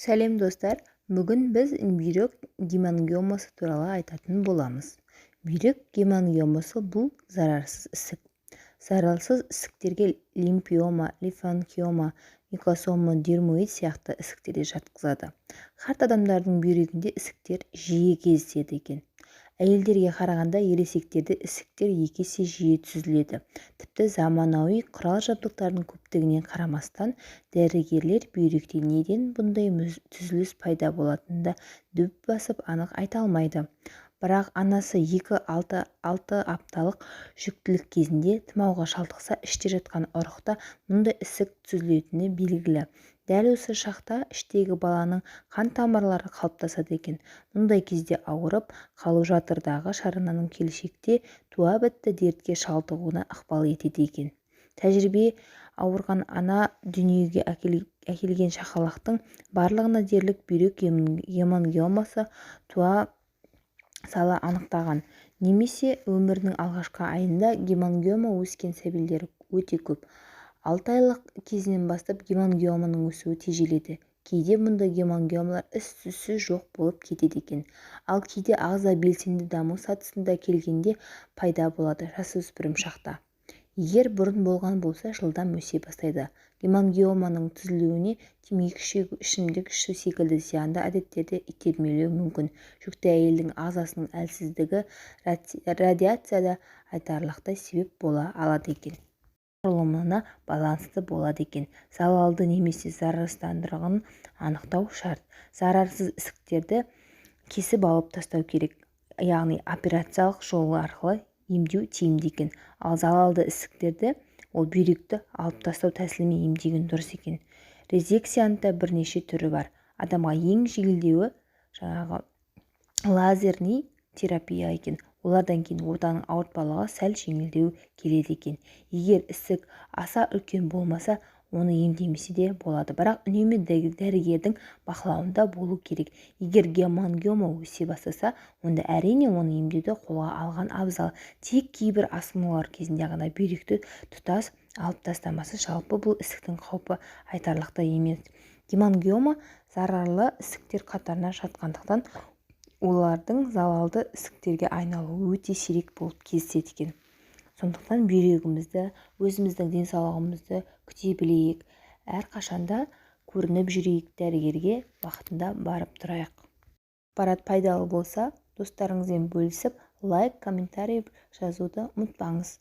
Сәлем, достар! Бүгін біз бүйрек гемангиомасы туралы айтатын боламыз. Бүйрек гемангиомасы – бұл зарарсыз ісік. Зарарсыз ісіктерге лимфома, лимфангиома, миксома, дермоид сияқты ісіктер де жатқызады. Қарт адамдардың бүйрегінде ісіктер жиі кездеседі екен. Әйелдерге қарағанда ересектерде ісіктер 2 есе жиі түзіледі. Тіпті заманауи құрал-жабдықтардың көптігіне қарамастан, дәрігерлер бүйректе неден бұндай түзіліс пайда болатынын да дөп басып анық айта алмайды. Бірақ анасы 2-6 апталық жүктілік кезінде тұмауға шалдықса, іште жатқан ұрықта мұндай ісік түзілетіні белгілі. Дәл осы шақта іштегі баланың қан тамырлары қалыптасады екен. Мұндай кезде ауырып қалу жатырдағы шарананың келешекте туа бітті дертке шалдығуына ықпал етеді екен. Тәжірибе ауырған ана дүниеге әкелген шақалақтың барлығына дерлік бүйрек гемангиомасы туа сала анықтаған немесе өмірінің алғашқы айында гемангиома өскен сәбилер өте көп. 6 айлық кезінен бастап гемангиоманың өсуі тежеледі. Кейде мұндай гемангиомалар із-түзсіз жоқ болып кетеді екен. Ал кейде ағза белсенді даму сатысына келгенде пайда болады, жасөспірім шақта. Егер бұрын болған болса, жылдам өсе бастайды. Гемангиоманың түзілуіне темекі шегу, ішімдік ішу секілді зиянды әдеттер де итермелеуі мүмкін. Жүкті әйелдің ағзасының әлсіздігі, радиация да айтарлықтай себеп бола алады екен. Құрылымына байланысты болады екен. Залалды немесе зарарсыздандырғанын анықтау шарт. Зарарсыз ісіктерді кесіп алып тастау керек, яғни операциялық жол арқылы емдеу тиімді екен. Ал залалды ісіктерді ол бүйректі алып тастау тәсілімен емдеген дұрыс екен. Резекцияның да бірнеше түрі бар. Адамға ең жеңілдеуі жаңағы лазерный терапия екен. Олардан кейін отаның ауыртпалығы сәл жеңілдеу келеді екен. Егер ісік аса үлкен болмаса, оны емдемесе де болады, бірақ үнемі дәрігердің бақылауында болу керек. Егер гемангиома өсе бастаса, онда, әрине, оны емдеуді қолға алған абзал. Тек кейбір асқынулар кезінде ғана бүйректі тұтас алып тастамаса, жалпы бұл ісіктің қаупі айтарлықтай емес. Гемангиома зарарлы ісіктер қатарына жатқандықтан, олардың залалды ісіктерге айналуы өте сирек болып кездеседі екен. Сондықтан бүйрегімізді, өзіміздің денсаулығымызды күте білейік, әрқашанда көрініп жүрейік, дәрігерге уақытында барып тұрайық. Ақпарат пайдалы болса, достарыңызбен бөлісіп, лайк, комментарий жазуды ұмытпаңыз.